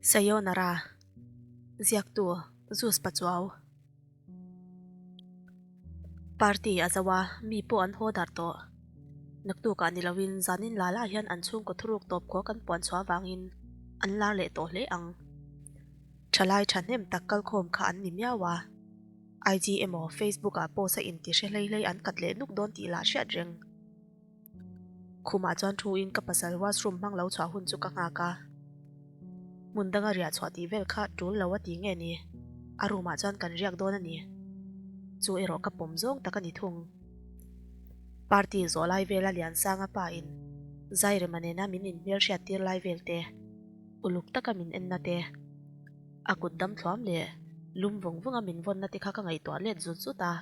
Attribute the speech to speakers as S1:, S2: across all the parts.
S1: Sayonara. Ziaktu, Zeus Pachuau. Party a zo a, mi pawh an haw dar tawh. Naktukah ni loin zanin la la hian an chhungkaw thuruk tawp khaw kan puan chhuah avangin an lar leh tawh hle ang. Thalai thahnem tak kalkhawm kha an ni miau a. IG emaw Facebook ah post a inti hre hlei hlei an kat leh nuk dawn tih lah hriat reng. Khumah chuan thu in ka pasal washroom hmang lo chhuah hun chu ka nghak a. Hmun danga riah chhuah tih vel kha tul lo a ti nge ni? A room ah chuan kan riak dawn a ni. Chu erawh ka pawm zawng tak a ni thung. Party zawh lai vela Liansanga pa in Zairema nena min inhmel hriat tir lai vel te, uluk taka min enna te, a kut dam thluam leh lum vawng vawng a min vawnna te kha ka ngaihtuah let zut zut a.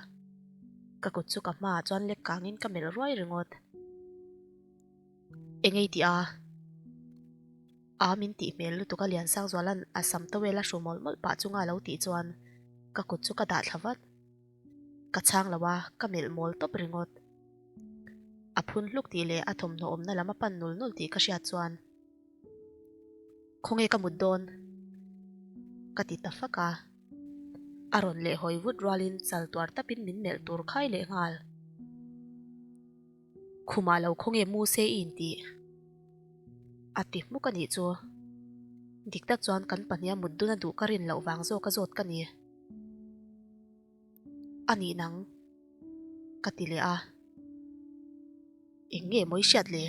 S1: Ka kut chu ka hmaah chuan lek kangin ka melh ruai ringawt. Eng ei tih a? A min tih hmel lutuk a Liansangzuala'n a sam towel a hru mawlh mawlh pah chunga a lo tih chuan ka kut chu ka dah thla vat. Ka chhang lo a, ka melh mawl tawp ringawt. A phun hluk tih leh a thawmhnaw awmna lam a pan nul nul tih ka hriat chuan Khawnge ka mut dawn? Ka ti ta fak a. A rawn leh hawi vut rualin chal tuar tapin min melh tur khai leh nghal. Khumah lo khawnge mu se i intih? A ti hmuk a nih chu. Dik tak chuan kan pahniha mut dun a duh ka rin loh vang zawk a zawt ka ni. A nih nang? Ka ti leh a. Eng nge mawi hriat le?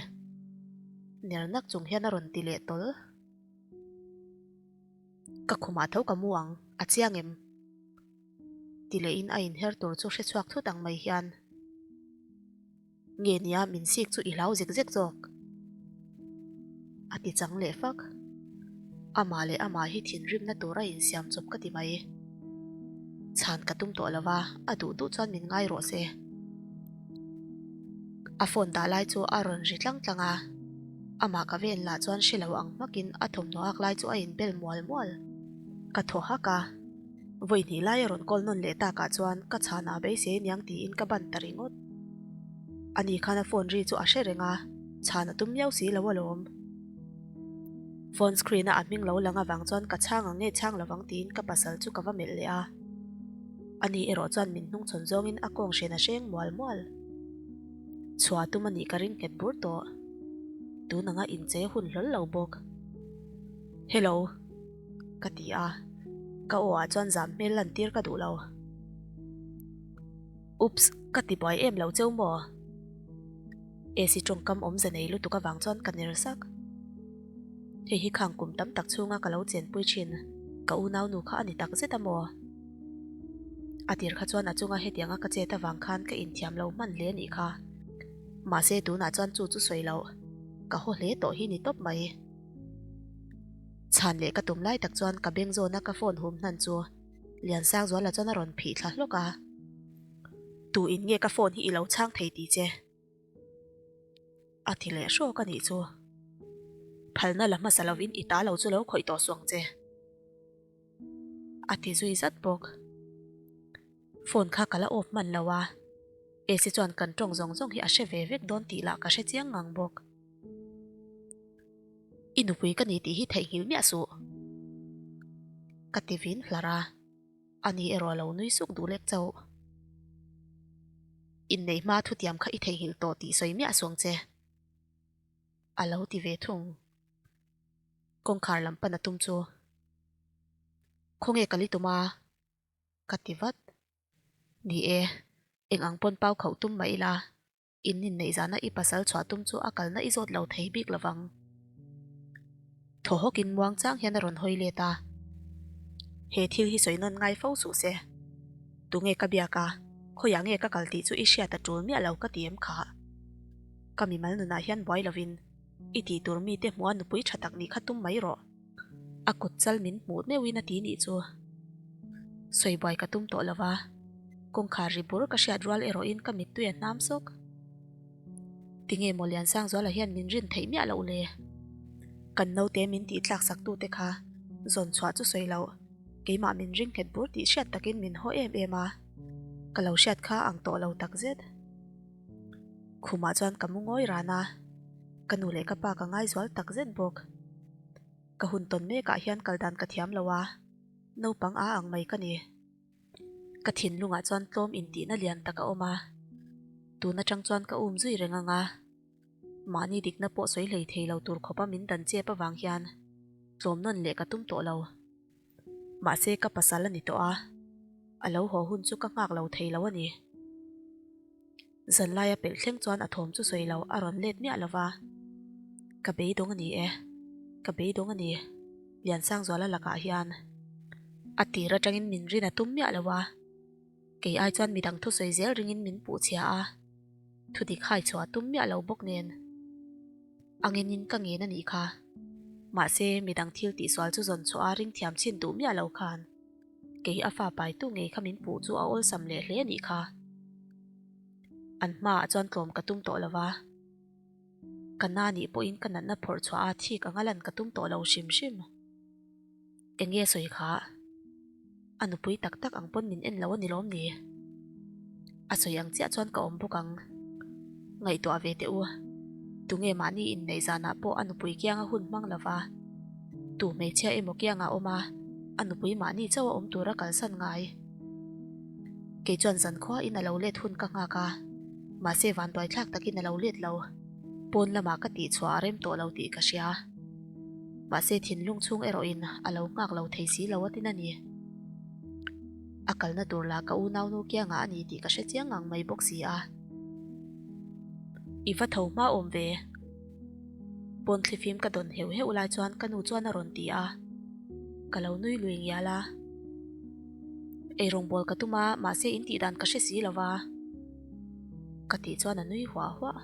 S1: Ner nak chung hian a rawn ti leh tawl. Ka khumah tho ka mu ang, a chiang em? Ti lehin a inher tur chu hre chhuak thut ang mai hian. Nge nia min sik chu i hlau zek zek zawk? A ti chang leh fak. Amah leh amah hi thinrimna tur a insiam chawp ka ti mai. Chhan ka tum tawh lo va, a duh duh chuan min ngai rawh se. A phone dah lai chu a rawn ri tlang tlang a, amah ka ven lah chuan hre lo ang hmakin a thawmhnaw ak lai chu a inbel mual mual. Ka thaw hak a, vawi hnih lai a rawn call nawn leh takah chuan ka chhan ah beisei aniang tiin ka ban ta ringawt. Ani khan a phone ri chu a hre reng a, chhan a tum miau si lo alawm. Phone screen a a hming lo lang avang chuan ka chhang ang nge chhang lovang tiin ka pasal chu ka va melh leh a. Ani erawh chuan min hnungchhawn zawngin a kawng hren a hreng mual mual. Chhuah tum a nih ka ring nghet bur tawh. Tun anga inchei hun hlawl lo bawk. Hello. Ka ti a, ka aw ah chuan zam hmel lan tir ka duh lo. Oops, ka ti buai em lo cheu maw? AC tawngkam awmze nei lutuk avang chuan ka ner sak. Hei hi khang kum tam tak chhunga ka lo chenpui thin, ka unau nu kha a ni tak zet a maw? A tir kha chuan a chunga hetianga ka chet avang khan ka inthiam lo hman hle a nih kha. Mahse tunah chuan chu chu sawi loh, ka haw hle tawh hi ni tawp mai. Chhan leh ka tum lai tak chuan ka beng zawna ka phone hum hnan chu Liansangzuala chuan a rawn phih thla hlawk a. Tu in nge ka phone hi i lo chhang thei tih che? A ti leh hrawk a nih chu. Phalna la hmasa lovin i ta lo chu lo khawih tawh suang che. A ti zui zat bawk. Phone kha ka la off hman lo a, AC chuan kan tawng zawng zawng hi a hre ve vek dawn tih lah ka hre chiang ngang bawk. I nupui ka ni tih hi theihnghilh miah suh. Ka ti vin hlar a. Ani erawh lo nui suk duh lek chauh. Inneih hma thutiam kha i theihnghilh tawh tih sawi miah suang che. A lo ti ve thung. Kawngkhar lam pan a tum chu. Khawnge ka li tum a? Ka ti vat. Ni e, eng ang pawn pau khauh tum mah ila. In inneih zana i pasal chhuah tum chu a kalna i zawt lo thei bik lovang. Thaw hawkin muang chang hian a rawn hawi let a. He thil hi sawi nawn ngai fo suh se. Tunge ka biak a, khawiah nge ka kal tih chu i hriat a tul miah lo ka ti em kha. Ka mimal nunah hian buai lovin i tih tur mite hmuha nupui tha tak nih kha tum mai rawh. A kut chal min hmuh meuhin a ti nih chu. Sawi buai ka tum tawh lo va, kawngkhar ri bur ka hriat rual erawhin ka mittui a hnam sawk. Tinge maw Liansangzuala hian min rin theih miah loh le? Kan naute min tih tlak sak tute kha zawn chhuah chu sawi loh, keimah min ring nghet bur tih hriat takin min haw em em a, ka lo hriat kha ang tawh lo takzet. Khumah chuan ka mu ngawi ran a, ka nu leh ka pa ka ngaizual takzet bawk. Ka hun tawn mekah hian kal dan ka thiam lo a, naupang a ang mai ka ni. Ka thinlungah chuan tlawm intihna lian tak a awm a, tun atang chuan ka um zui reng ang a, mahni dikna pawh sawi hlei thei lo tur khawpa min dan chep avang hian tlawm nawn leh ka tum tawh lo. Mahse ka pasal a ni tawh a, a lo haw hun chu ka nghak lo thei lo a ni. Zanlaia pelh thleng chuan a thawm chu sawi lo a rawn let miah lo va, Ka beidawng a ni e, ka beidawng a ni, Liansangzuala lakah hian a tir atangin min rin a tum miah lo a, kei ai chuan midang thusawi zel ringin min puh chhia a, thudik hai chhuah a tum miah lo bawk nen a ngenin ka ngen a nih kha. Mahse, midang thil tihsual chu zawn chhuah a ring thiam chhin duh miah lo khan. Kei a fa paitu ngei kha min puh chu a awlsam leh hle a nih kha. An hmaah chuan tlawm ka tum tawh lo va, ka na nih pawhin ka natna phawrh chhuah a thik anga lan ka tum tawh lo hrim hrim. Eng nge sawi kha? A nupui tak tak ang pawn min en lo a ni lawm ni? A sawi ang chiah chuan ka awm bawk ang. Ngaihtuah ve teh u. Tunge mahni inneih zanah pawh a nupui kianga hun hmang lo va, Tu hmeichhia emaw kiangah awm a, a nupui mahni chauh a awm tura kalsan ngai. Kei chuan zankhua in a lo let hun ka nghak a, mahse vanduai thlak takin a lo let lo. Pawn lamah ka tih chhuah a rem tawh lo tih ka hria. Mahse thinlung chhung erawhin a lo nghak lo thei si lo a tin a ni. A kalna tur lah ka unaunu kiangah a ni tih ka hre chiang ngang mai bawk si a. I va tho hma awm ve. Pawn thlifim ka dawn heuh heuh lai chuan ka nu chuan a rawn ti a, ka lo nui lui ngial a. Eirawngbawl ka tum a, mahse in tih dan ka hre si lo va, ka tih chuan a nui huah huah.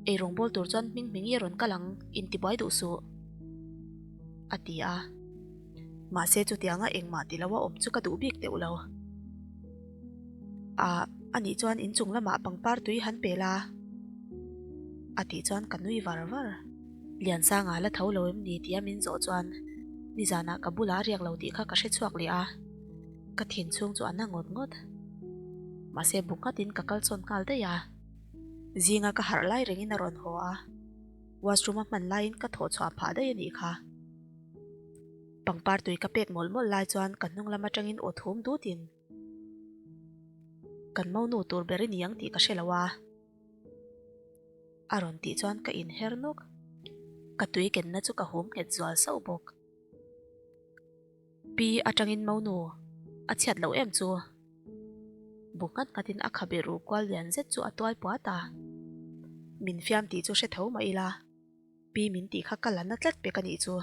S1: Eirawngbawl tur chuan hming hming i a rawn kal ang, intibuai duh suh, a ti a. Mahse chutianga engmah ti loa awm chu ka duh bik deuh lo. Ah, anih chuan inchung lamah pangpar tui han pe la? A tih chuan ka nui var var. Liansanga la tho lo em ni tia min zawh chuan nizanah ka bulah a riak lo tih kha ka hre chhuak leh a, ka thin chhung chu a na ngawt ngawt. Mahse bu nghatin ka kal chawn nghal daih a, zinga ka harh lai rengin a rawn haw a, washroom a hman laiin ka thawh chhuah phah daih a nih kha. Pangpar tui ka pek mawlh mawlh lai chuan ka hnung lam atangin aw thum dutin kan monu tur ber i ni ang tih ka hre lo a, a rawn tih chuan ka inher nawk. Ka tui kenna chu ka hum nghet zual sauh bawk. Pi atangin monu a chhiat loh em chu? Bu nghat nghatin a khabe ruh kual lian zet chu a tuai puat a. Min fiam tih chu hre tho mah ila. Pi min tih kha ka la na tlat pek a nih chu.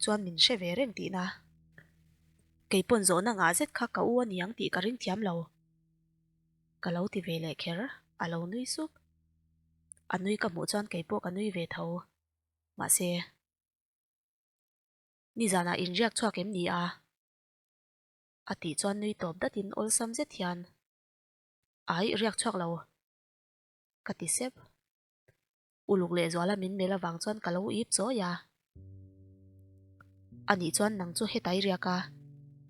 S1: Chuan min hre ve reng tihna. Kei pawn zawhna ngah zet kha ka u a ni ang tih ka ring thiam lo. Ka lo ti ve leh kher, a lo nui sup. A nui ka hmuh chuan kei pawh ka nui ve tho. Mahse, nizanah inriak chhuak em ni a? A tih chuan nui tawp datin awlsam zet hian, Aih, riak chhuak lo. Ka ti sep. Uluk lehzuala min melh avang chuan ka lo ip chawi a. Anih chuan nang chu hetai riak a,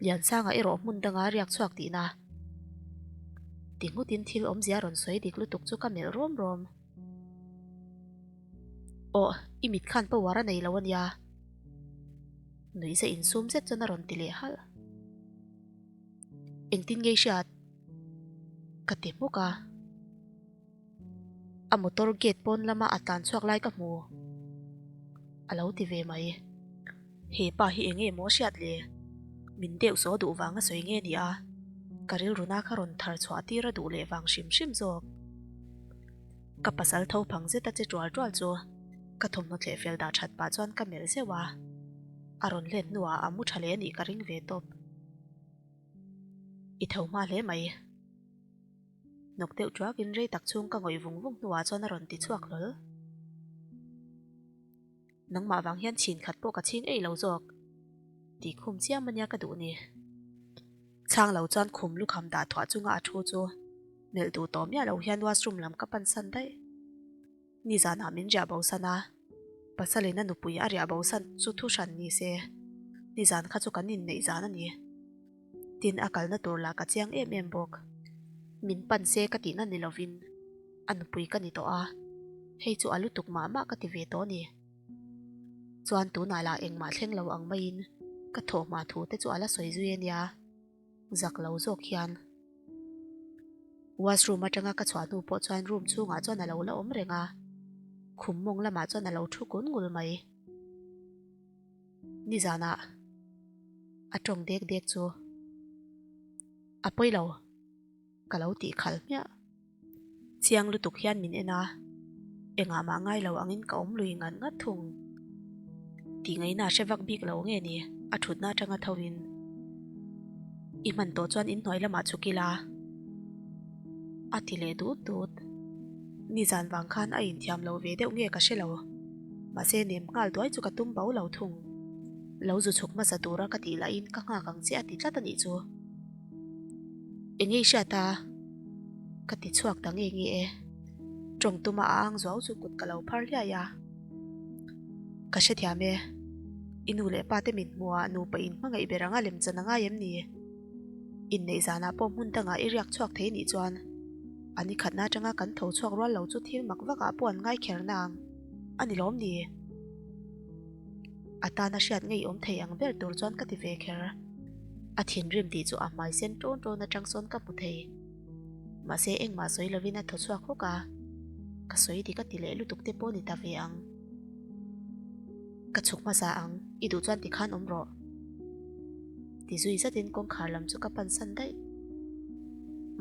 S1: Liansanga erawh hmun danga riak chhuak tihna. Ti nghutin thil awmzia rawn sawi dik lutuk chu ka melh rawm rawm. Aw, i mit khan power a nei lo ania. Nuihza insum zet chuan a rawn ti leh halh. Engtin nge i hriat? Ka ti hmuk a. A motor gate pawn lama a tlan chhuak lai ka hmu a lo ti ve mai. He pa hi eng nge maw hriat le? Min deuh saw duh vang a sawi nge ni a? Ka rilruna kha rawn thar chhuah tir a duh leh vang hrim hrim zawk. Ka pasal tho phang zet a che tual tual chu ka thawmhnaw thleh fel dah that pah chuan ka melh zeuh a, a rawn let hnuah a mu tha leh a nih ka ring ve tawp. I tho hma hle mai. Hnawk deuh tuakin rei tak chhung ka ngawih vung vung hnuah chuan a rawn ti chhuak hlawl. Nangmah vang hian chhin khat pawh ka chhing eih lo zawk tih khum chiam ania ka duh ni. Chhang lo chuan khum lukham dah thuah chunga a thu chu melh duh tawh miah lo hian washroom lam ka pan san daih. Nizanah min riah bo san a, pasalin a nupui a riah bo san chu thu hran ni se, nizan kha chu kan inneih zan a ni. Tin a kalna tur lah ka chiang em em bawk. Min pan se ka tihna ni lovin a nupui ka ni tawh a, hei chu a lutuk mah mah ka ti ve tawh a ni. Chuan tunah lah engmah thleng lo ang maiin ka thawhhma thu te chu a la sawi zui a nia, zak lo zawk hian. Washroom atanga ka chhuah hnu pawh chuan room chhungah chuan a lo la awm reng a, khum mawng lamah chuan a lo thu kun ngul mai. Nizanah a tawng dek dek chu a pawi lo. Ka lo tih khalh hmiah. Chiang lutuk hian min en a, engah mah ngai lo angin ka awm lui ngat ngat thung. Tih ngaihna a hre vak bik lo nge ni, a thutna atanga tho in. I hman tawh chuan inhnuai lamah chhuk ila. A ti leh dut dut. Nizan vang khan a inthiam lo ve deuh nge ka hre lo. Mahse nem nghal duai chu ka tum bo lo thung. Lo zu chhuk hmasa tura ka tih lahin ka nghak ang che a ti tlat a nih chu. Eng nge i hriat a? Ka ti chhuak ta nge nge e. Tawng tuma a ang zuau chu kut ka lo phar hliai a. Ka hrethiam e. I nu leh pa te min hmuh ah nupa in hmangaih ber anga lemchan a ngai em ni? Inneih zanah pawh hmun dangah i riak chhuak thei nih chuan a ni khatna atanga kan tho chhuak rual lo chu thil mak vakah pawh an ngai kher nang a ni lawm ni? A tana hriat ngei awm thei ang ber tur chuan ka ti ve kher. A thinrim tih chu a hmai sen ṭawn ṭawn aṭang sawn ka hmu thei. Mahse engmah sawi lovin a thaw chhuak hawk a, ka sawi dik a ti leh lutuk te pawh ni ta ve ang. Ka chhuk hmasa ang, i duh chuan tikhan awm rawh. Ti zui zatin kawngkhar lam chu ka pan san daih.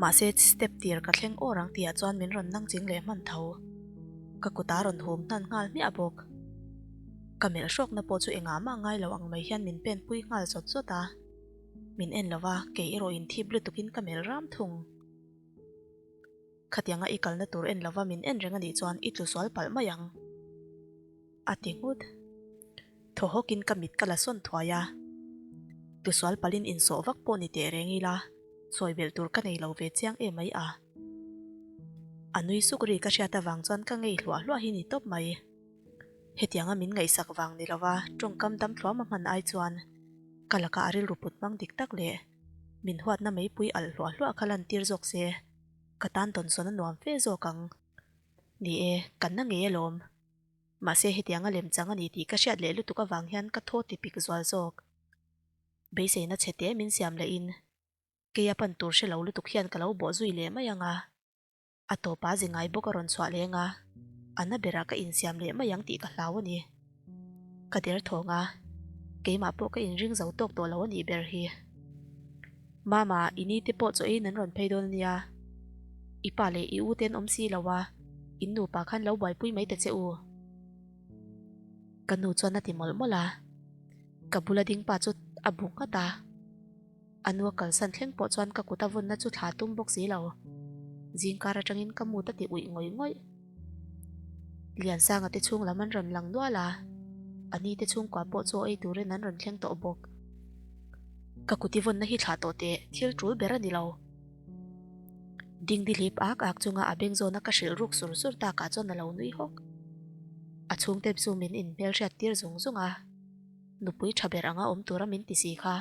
S1: Mahse step tir ka thleng awr ang tihah chuan min rawn nang ching leh hman tho. Ka kut a rawn hum hnan nghal hmiah bawk. Ka melh hrawkna pawh chu engah mah ngai lo ang mai hian min pen pui nghal zawt zawt a. Min en lova, kei erawh inthip lutukin ka melh ram thung. Khatianga i kalna tur en lova min en reng anih chuan i tlu sual palh mai ang. A ti nghut. Thaw hawkin ka mit ka la sawn thuai a. Tlu sual palhin insawh vak pawh ni teh reng ila, sawi belh tur ka nei lo ve chiang em mai a. A nui suk ri ka hriat avang chuan ka ngei hluah hluah hi ni tawp mai. Hetianga min ngaihsak vang ni lova tawngkam dam thluam a hman ai chuan ka laka a rilru put hmang dik tak leh min huatna meipui alh hluah hluah kha lantir zawk se ka tan tawnsawn a nuam fe zawk ang. Ni e, kan na ngei alawm. Mahse hetianga lemchang a ni tih ka hriat leh lutuk avang hian ka thaw ti pik zual zawk. Beiseina chhe te min siam lehin kei a pan tur hre lo lutuk hian ka lo bawh zui leh mai ang a. A tawpa zi ngai bawk a rawn chhuah leng a, a na berah ka insiam leh mai ang tih ka hlau a ni. Ka der thawng a, keimah pawh ka inring zo tawk tawh lo a nih ber hi. Mama, i ni te pawh chaw eiin an rawn phei dawn a nia. I pa leh i u te an awm si lo a, in nupa khan lo buaipui mai ta che u. Ka nu chuan a ti mawlh mawlh a, ka bula ding pa chu a bu nghat a. A nu a kalsan thleng pawh chuan ka kut a vawnna chu thla tum bawk si lo. Zingkar atangin ka mut a ti uih ngawih ngawih. Liansanga te chhung lam an rawn lang nual a, a ni te chhungkua pawh chu ei turin an rawn thleng tawh bawk. Ka kut i vawnna hi thlah tawh teh, thil tul ber a ni lo. Dingdi hlip ak ak chunga a beng zawna ka hrilh ruk sur sur takah chuan a lo nui hawk. A chhungte chu min inhmelhriat tir zung zung a, nupui tha ber anga awm tura min ti si kha.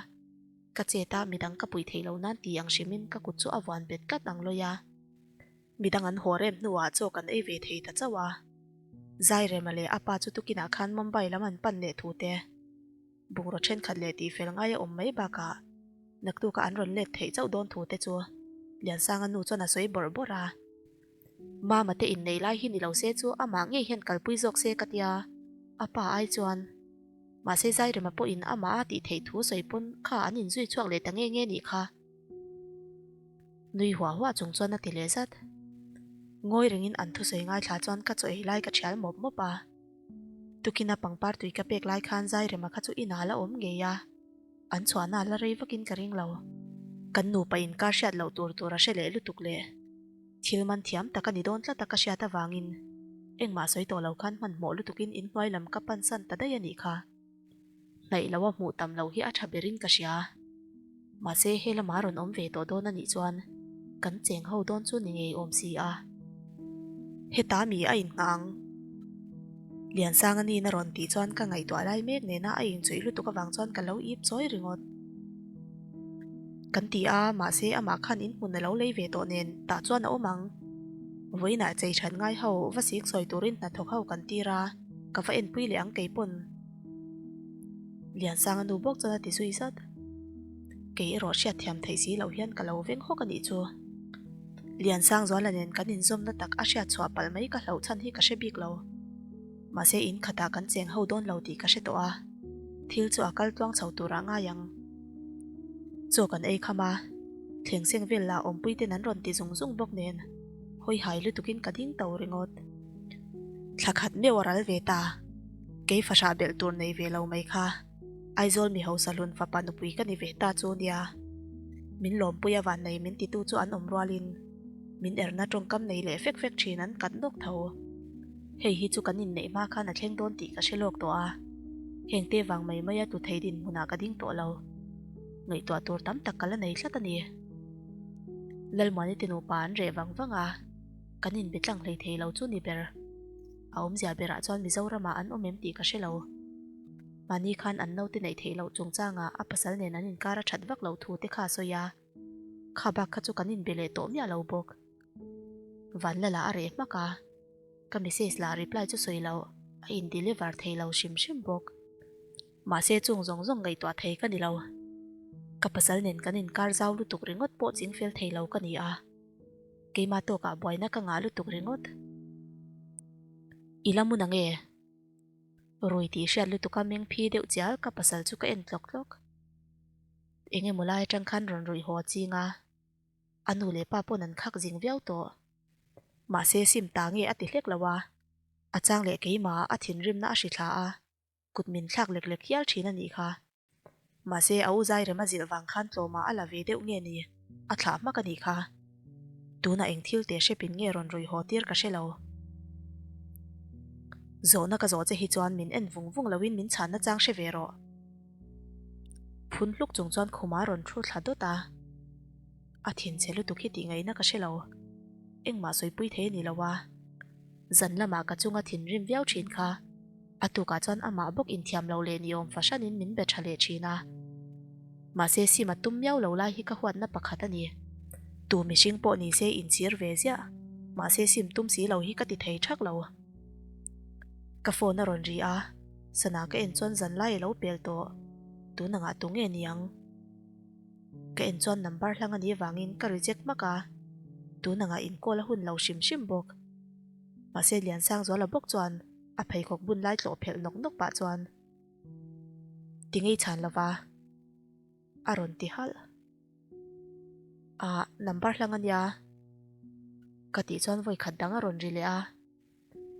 S1: Ka chet a, midang ka puih theih loh nan ti ang hrimin ka kut chu a vuan bet tlat ang lawi a. Midang an haw rem hnuah chaw kan ei ve thei ta chauh a. Zairema leh a pa chu tukinah khan Mumbai lam an pan leh thu te, bungraw thenkhat leh tihfel ngai a awm mai bakah naktuka an rawn let theih chauh dawn thu te chu Liansanga nu chuan a sawi bawrh bawrh a. Mama te inneih lai hi ni lo se chu amah ngei hian kalpui zawk se ka tia, a pa ai chuan. Mahse Zairema pawhin amah a tih theih thu sawi pawn kha an inzui chhuak leh ta nge nge nih kha. Nui huah huah chung chuan a ti leh zat. Ngawi rengin an thusawi ngaithla chuan ka chaw ei lai ka thial mawp mawp a. Tukina pangpar tui ka pek lai khan Zairema kha chu inah la awm ngei a. An chhuahna la rei vakin ka ring lo. Kan nupa inkar hriat loh tur tur a hre leh lutuk leh. Thil man thiam tak a ni dawn tlat a ka hriat avangin engmah sawi tawh lo khan hmanhmawh lutukin inhnuai lam ka pansan ta daih a nih kha. Hnaih lo a hmuh tam loh hi a tha berin ka hria. Mahse he lama rawn awm ve tawh dawn a nih chuan kan cheng ho dawn chu ni ngei awm si a. Heta mi a inngah ang. Liansanga nin a rawn tih chuan ka ngaihtuah lai mek nena a inchuih lutuk avang chuan ka lo ip chawi ringawt. Kan ti a, mahse amah khan in hmun a lo lei ve tawh nen tah chuan a awm ang. Vawiinah chei that ngai ho va sik sawi turin hnathawk ho kan tir a, ka va enpui leh ang kei pawn. Liansanga nu bawk chuan a ti zui zat. Kei erawh hriatthiam theih si loh hian ka lo veng hawk a nih chu. Liansangzuala nen kan inzawmna tak a hriatchhuah palh mai ka hlauh chhan hi ka hre bik lo. Mahse in khatah kan cheng ho dawn lo tih ka hre tawh a, thil chu a kal tluang chho turah ngai ang. Chaw kan ei kham a, thleng seng vel lah awmpui ten an rawn ti zung zung bawk nen hawi hai lutukin ka ding to ringawt. Thla khat meuh a ral ve ta, kei fahrah belh tur nei ve lo mai kha Aizawl mi hausa hlun fapa nupui ka ni ve ta chu nia. Min lawmpui a vannei min titu chu an awm rualin min erna tawngkam nei leh fek fek thin an kat nawk tho. Hei hi chu kan inneih hma khan a thleng dawn tih ka hre lawk tawh a, heng te vang mai maia tlu thei dinhmunah ka ding tawh lo. Ngaihtuah tur tam tak ka la nei tlat a ni. Lalmuani te nupa an reh vang vang a, kan inbe tlang hlei thei lo chu ni ber. A awmzia berah chuan Mizoramah an awm em tih ka hre lo. Mahni khan an naute neih theih loh chungchangah a pasal nen an inkar a that vak loh thu te kha a sawi a, kha bak kha chu kan inbe leh tawh miah lo bawk. Vanlala a reh hmak a, ka message lah reply chu sawi loh a in deliver thei lo hrim hrim bawk. Mahse chung zawng zawng ngaihtuah thei ka ni lo. Ka pasal nen kan inkar zau lutuk ringawt pawh chingfel thei lo ka ni a, keimah tawkah buaina ka ngah lutuk ringawt. I la mun ang e? Rui tih hriat lutuka meng phi deuh chial ka pasal chu ka en tlawk tlawk. Eng emaw lai atang khan rawn ruih haw a ching a, a nu leh pa pawn an khak zing viau tawh. Mahse sim ta nge a ti hlek lo a, a chang leh keimah a thinrimna a hri thla a, kut min thlak lek lek hial thin a nih kha. Mahse a u zai rem a zilh vang khan tlawmah a la ve deuh nge ni, a thlah hmak a nih kha. Tunah eng thil teh hrepin nge rawn ruih haw tir ka hre lo. Zawhna ka zawh che hi chuan min en vung vung loin min chhanna chang hre ve rawh. Phun hluk chung chuan khuma rawn thu thla dawt a. A thinchhe lutuk hi tih ngaihna ka hre lo. Engmah sawipui thei a ni lo a. Zan lamah ka chunga thinrim viau thin kha. A tukah chuan amah bawk inthiam lo leh ni awm fahranin min be tha leh thin a. Mahse sim a tum miau lo lai hi ka huatna pakhat a ni. Tu mihring pawh ni se inchhir ve ziah. Mahse sim tum si lo hi ka ti thei thak lo. Ka phone a rawn ri a, sana ka en chuan zan lai a lo pel tawh. Tun angah tu nge ni ang? Ka en chuan number hlang a nih avangin ka reject hmak a, tun angah inkawl a hun lo hrim hrim bawk. Mahse Liansangzuala bawk chuan a pheikhawk bun lai tlawh phelh nawk nawk pah chuan ti ngei chhan lova a rawn ti halh. Ah, number hlang a nia ka tih chuan vawi khat dang a rawn ri leh a.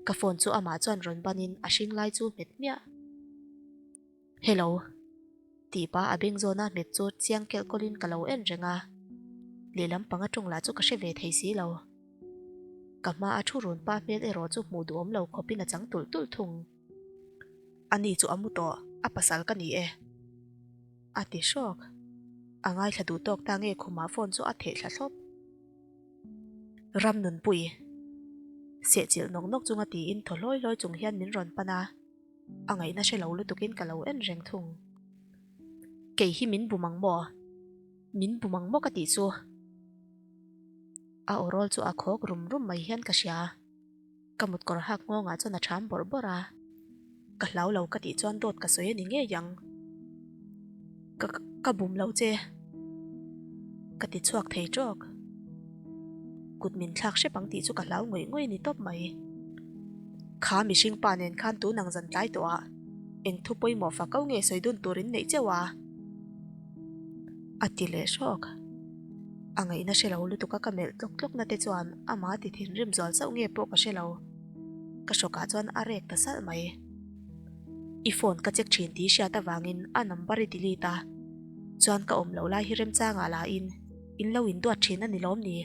S1: Ka phone chu amah chuan rawn banin a hring lai chu hmet hmiah. Hello. Tih pah a beng zawna hmet chu chiang kelh kawlin ka lo en reng a. Lehlam panga tawng lah chu ka hre ve thei si lo. Ka hma a thu run pa hmel erawh chu hmuh duhawm lo khawpin a chang tulh tulh thung. Ani chu a mu tawh, a pasal ka ni e. A ti hrawk. A ngaithla duh tawk ta nge khumah phone chu a theh thla thlawp. Ramnunpui. Sehchilh nawk nawk chunga tiin thaw hlawi hlawi chung hian min rawn pan a, a ngaihna hre lo lutukin ka lo en reng thung. Kei hi min bum ang maw? Min bum ang maw ka tih chu? A aw rawl chu a khawk rum rum mai hian ka hria. Ka mutkawr hak nghawngah chuan a ṭham bawrh bawrh a, ka hlau lo ka tih chuan dawt ka sawi a ni ngei ang. Ka ka bum lo che. Ka ti chhuak thei ṭawk. Kut min thlak hrep ang tih chu ka hlau ngawih ngawih a ni tawp mai. Kha mihring pa nen khan tun ang zan tlai tawh ah eng thu pawimawh fa ko nge sawi dun tur in neih cheuh a? A ti leh hrawk. A ngaihna hre lo lutuk a ka melh tlawk tlawk na te chuan amah ti thinrim zual chauh nge pawh ka hre lo. Ka hrawkah chuan a rek ta salh mai. I phone ka check thin tih hriat avangin a number i delete a, chuan ka awm loh lai hi remchangah la in in lo induat thin a ni lawm ni?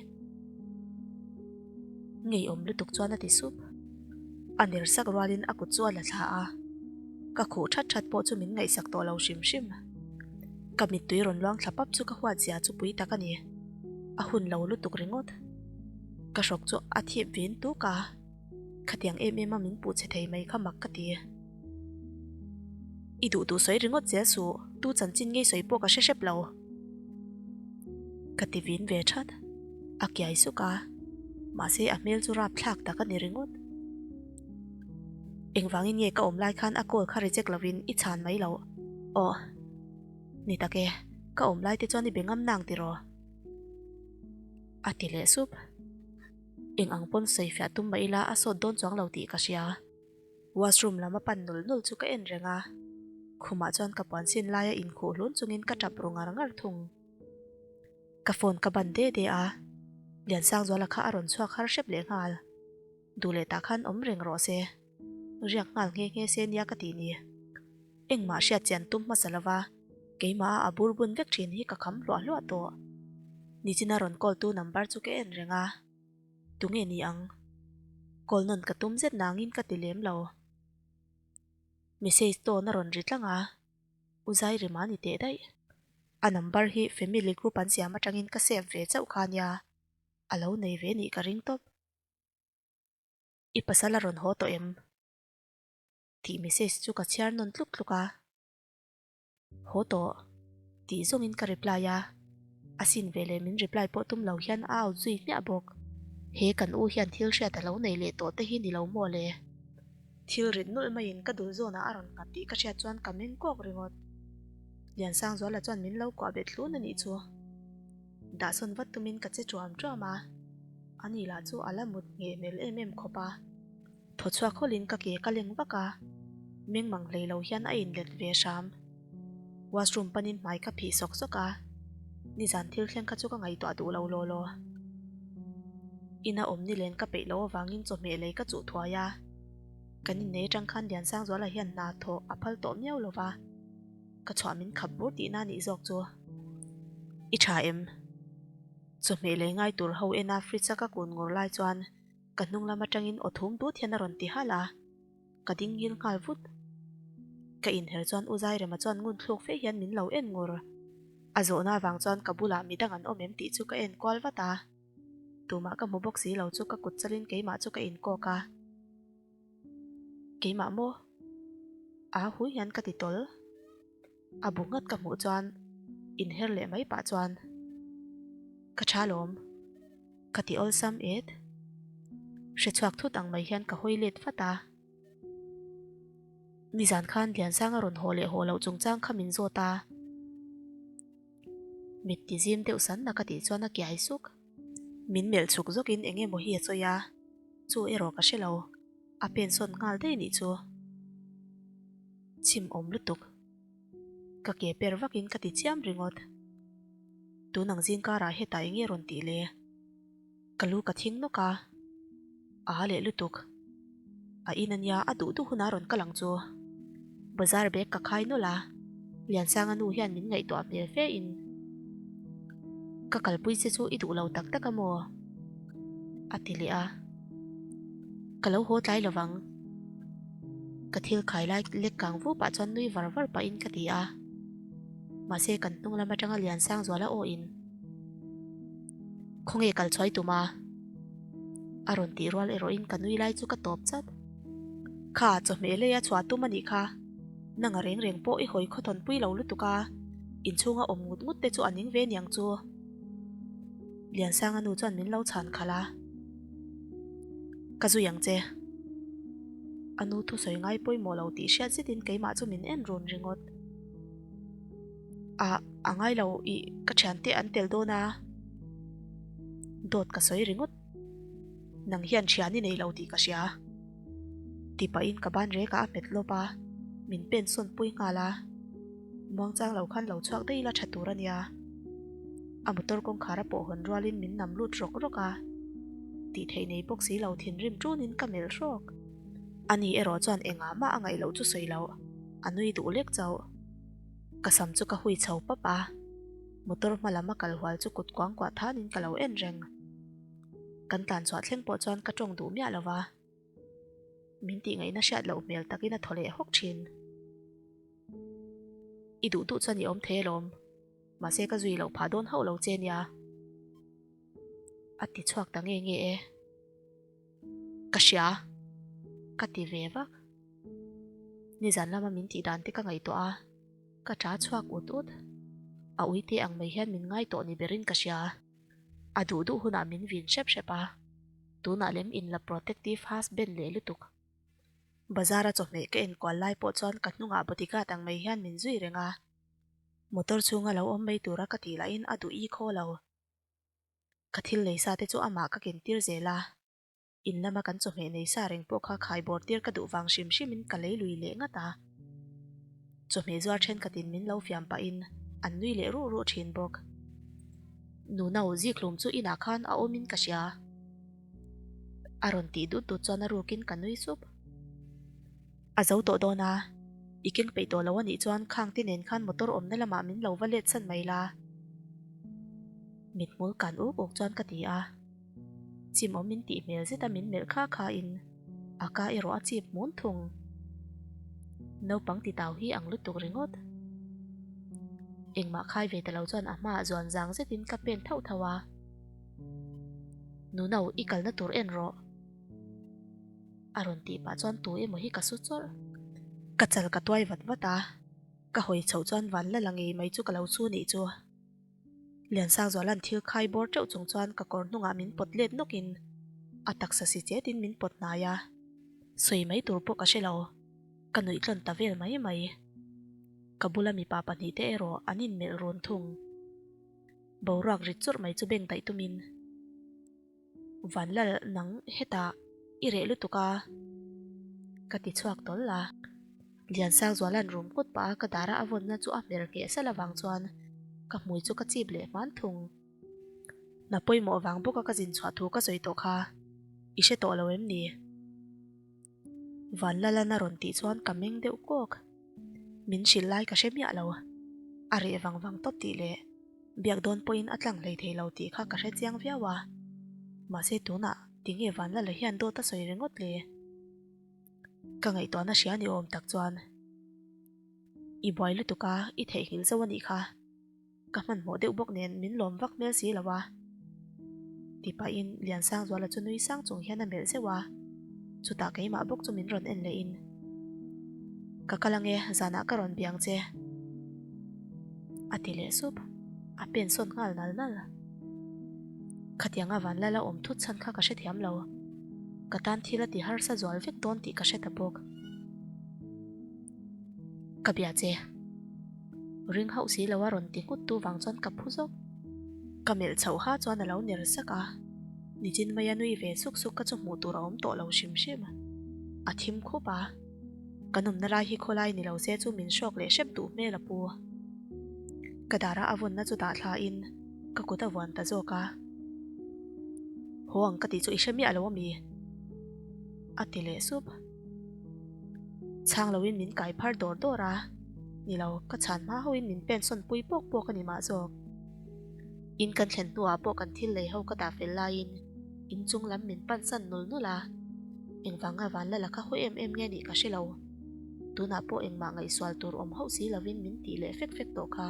S1: Ngeiawm lutuk chuan a ti sup. A ner sak rualin a kut chu a la thla a, ka khuh that that pawh chu min ngaihsak tawh lo hrim hrim. Ka mittui rawn luang thla pap chu ka huat zia chu pui tak a ni. A hun lo lutuk ringawt. Ka hrawk chu a thip vin tuk a, khatiang em em a min puh che thei mai kha mak ka ti. I duh duh sawi ringawt zel suh, tu chanchin ngei sawi pawh ka hre hrep lo. Ka ti vin ve that. A kiai suk a, mahse a hmel chu rap thlak tak a ni ringawt. Engvangin nge ka awm lai khan a call kha reject lovin i chhan mai loh? Aw. Ni tak e, ka awm lai te chuan i be ngam nang tiraw? A ti leh sup. Eng ang pawn sawi fiah tum mah ila a sawt dawn chuang lo tih ka hria. Washroom lam a pan nul nul chu ka en reng a, khumah chuan ka puan sin laia inkhuh hlun chungin ka tap ru ngar ngar thung. Ka phone ka ban de de a, Liansangzuala kha a rawn chhuak har hrep leh nghal. Duh leh tah khan awm reng rawh se, riak nghal nghe nghe se nia ka tih ni. Engmah hriat chian tum hmasa lova keimah a bur bun vek thin hi ka kham hluah hluah tawh. Nichina rawn call tu number chu ka en reng a, tunge ni ang? Call nawn ka tum zet nangin ka ti lem lo. Message tone a rawn ri tlang a, U Zairima ni teh daih. A number hi family group an siam atangin ka save ve chauh kha nia, a lo nei ve nih ka ring tawp. I pasal a rawn haw tawh em? Tih message chu ka chhiar nawn tluk tluk a. Haw tawh. Tih zawngin ka reply a. A sin veleh min reply pawh tum lo hian a out zui hmiah bawk. He kan u hian thil hriat a lo nei leh tawh te hi ni lo maw le? Thil rit nulh maiin ka dul zawnah a rawn nghat tih ka hriat chuan ka meng kawk ringawt. Liansangzuala chuan min lo kuah bet hlun a nih chu. Dahsawn vat tumin ka che ṭuam ṭuam a, ani lah chu a la mut ngheh hmel em em khawp a. Thaw chhuak hawlin ka ke ka leng vak a, meng mang hlei lo hian a inlet ve hram. Washroom panin hmai ka phih sawk sawk a, nizan thil thleng kha chu ka ngaihtuah duh lo law law. Ina awm nilen ka peih loh avangin chawhmeh lei ka chuh thuai a, kan innei atang khan Liansangzuala hian hna thawh a phal tawh miau lo va. Ka chhuah min khap bur tihna nih zawk chu. I tha em? Chawhmeh lei ngai tur ho ena fridge a ka kun ngur lai chuan ka hnung lam atangin aw thum dut hian a rawn ti halh a, ka ding ngil nghal vut. Ka inher chuan U Zairema chuan ngun thluk fe hian min lo en ngur. A zawhna avang chuan ka bulah midang an awm em tih chu ka en kual vat a. Tumah ka hmu bawk si lo chu ka kut chalin keimah chu ka inkawk a. Keimah maw? A hui hian ka ti tawl. A bu nghat ka hmuh chuan inher leh mai pah chuan ka tha lawm. Ka ti awlsam et. Hre chhuak thut ang mai hian ka hawi let vat a. Nizan khan Liansanga rawn haw leh haw loh chungchang kha min zawt a. Mit ti zim deuh san na ka tih chuan a kiai suk. Min melh chhuk zawkin eng emaw hi a chawi a, chu erawh ka hre lo, a pen sawn nghal daih nih chu. Chim awm lutuk. Ka ke per vakin ka ti chiam ringawt. Tun ang zing karah hetah eng nge rawn tih le? Ka lu ka thing nawk a, a leh lutuk. A in ania a duh duh hunah rawn kal ang chu. Bazar bag ka khai nawlh a, Liansanga nu hian min ngaihtuah hmel fe in ka kalpui che chu i duh lo tak tak a maw? A ti leh a, ka lo haw tlai lovang. Ka thil khai lai lek kang vu pah chuan nui var var pahin ka ti a, mahse kan hnung lam atanga Liansangzuala aw in Khawnge kal chhuai tum a? A rawn tih rual erawhin ka nui lai chu ka tawp chat. Kha, chawhmeh leia chhuah tum a nih kha. Nanga reng reng pawh i hawi khawthawn pui lo lutuk a, inchhunga awm ngut ngut te chu a ning ve niang chu. Liansanga nu chuan min lo chhan khalh a. Ka zui ang che. A nu thusawi ngai pawimawh lo tih hriat zetin keimah chu min en run ringawt. Ah, a ngai lo ih ka thiante an tel dawn a, dawt ka sawi ringawt. Nang hian thian i nei lo tih ka hria. Ti pahin ka ban rekah a hmet lawp a, min pen sawn pui nghal a. Muangchang lo khan lo chhuak daih ila tha tur a nia. A motor kawngkhar a pawh hawn rualin min nam lut rawk rawk a. Tih theih nei bawk si lo thinrim tunin ka melh hrawk. Ani erawh chuan engah mah a ngaih loh chu sawi loh, a nui duh lek chauh. Ka sam chu ka hui chho pap a, motor hma lam a kal hual chu kut kuang kuah thanin ka lo en reng. Kan tlan chhuah thleng pawh chuan ka tawng duh miah lo va, min tih ngaihna hriat loh hmel takin a thaw leh hawk thin. I duh duh chuan i awm thei alawm, mahse ka zui loh phah dawn hauh lo che nia. A ti chhuak ta nge nge e. Ka hria, ka ti ve vak. Nizan lama min tih dan te ka ngaihtuah a, ka ṭa chhuak ut ut. A uite ang mai hian min ngai tawh ni berin ka hria. A duh duh hunah min vin hrep hrep a, tunah lem in la protective husband leh lutuk. Bazar a chawhmeh ka enkual lai pawh chuan ka hnungah bodyguard ang mai hian min zui reng a. Motor chhunga lo awm mai tura ka tih lahin a duh i khaw lo. Ka thil nei sa te chu amah ka ken tir zel a. In lama kan chawhmeh nei sa reng pawh kha khai bawr tir ka duh vang hrim hrimin ka lei lui leh ngat a. Chawhmeh zuar thenkhatin min lo fiam pahin an nui leh ruh ruh thin bawk. Nunau zikhlum chu inah khan a awmin ka hria. A rawn tih dut dut chuan a rukin ka nui sup. A zo tawh dawn a, i keng peih tawh lo a nih chuan khang te nen khan motor awmna lamah min lo va let san mai la. Mithmul kan uk uk chuan ka ti a. Chimawm min tih hmel zeta min melh kha kha in a ka erawh a chip hmun thung. Naupang ti tau hi ang lutuk ringawt. Engmah khai ve ta lo chuan a hmaah zuan zang zetin ka pen thauh thauh a. Nunau i kalna tur en rawh. A rawn tih pah chuan tu emaw hi ka su chawrh. Ka chal ka tuai vat vat a, ka hawi chhoh chuan van la la ngei mai chu ka lo chu nih chu. Liansangzuala'n thil khai bawr teuh chung chuan ka kawr hnungah min pawt let nawkin a taksa si chetin min pawt hnai a, sawi mai tur pawh ka hre lo, ka nuih tlawn ta vel mai mai. Ka bula mipa pahnihte erawh an inmelh run thung. Boruak rit churh mai chu beng daih tumin. Vanlal nang hetah i reh lutuk a, ka ti chhuak tawl a. Liansangzuala'n rum kut pah a ka dara a vawnna chu a hmer ngheh sal avang chuan ka hmui chu ka chip leh hman thung. Hna pawimawh vang bawka ka zin chhuah thu ka sawi tawh kha i hre tawh lo em ni? Vanlala'n a rawn tih chuan ka meng deuh kawk. Min hrilh lai ka hre miah lo. A reh vang vang tawp tih leh Biak dawn pawhin a tlang hlei thei lo tih kha ka hre chiang viau a, mahse tunah tinge Vanlala hian dawt a sawi ringawt le? Ka ngaihtuahna hria ni awm tak chuan i buai lutuk a, i theihnghilh zo a nih kha. Ka hmanhmawh deuh bawk nen min lawm vak hmel si lo a. Ti pahin Liansangzuala chu nui sang chung hian a melh zeuh a, chutah keimah bawk chu min rawn en lehin, Ka kal ange, zanah ka rawn biang che. A ti leh sup, a pen sawn nghal nal nal. Khatianga Vanlala awm thut chhan kha ka hrethiam lo. Ka tan thil a ti harsa zual vek dawn tih ka hre ta bawk. Ka bia che. Ring hauh si lo a rawn ti nghut tu vang chuan ka phu zawk. Ka melh chhoh ha chuan a lo ner sak a, nichin maia nui ve suk suk ka chu hmuh tur a awm tawh lo hrim hrim. A thim khup a, kan awmna lai hi khawlai ni lo se chu min hrawk leh hrep duh hmel a pu. Ka dara a vawnna chu dah thla in ka kut a vuan ta zawk a. Haw ang ka tih chu i hre miah lo a mi? A ti leh sup. Chhang loin min kai phar dawr dawr a, ni lo, ka chhan hma hoin min pen sawn pui pawk pawk a ni mah zawk. In kan thlen hnuah pawh kan thil lei ho ka dah fel laiin in chung lam min pan san nul nul a, engvanga Vanlala kha hawi em em nge nih ka hre lo. Tunah pawh engmah ngaihsual tur awm hauh si lovin min tih leh fek fek tawh kha.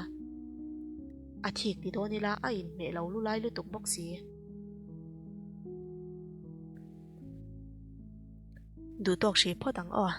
S1: A thik ti dawn ila a inhmeh lo lulai lutuk bawk si. Duh tawk hrih phawt ang aw.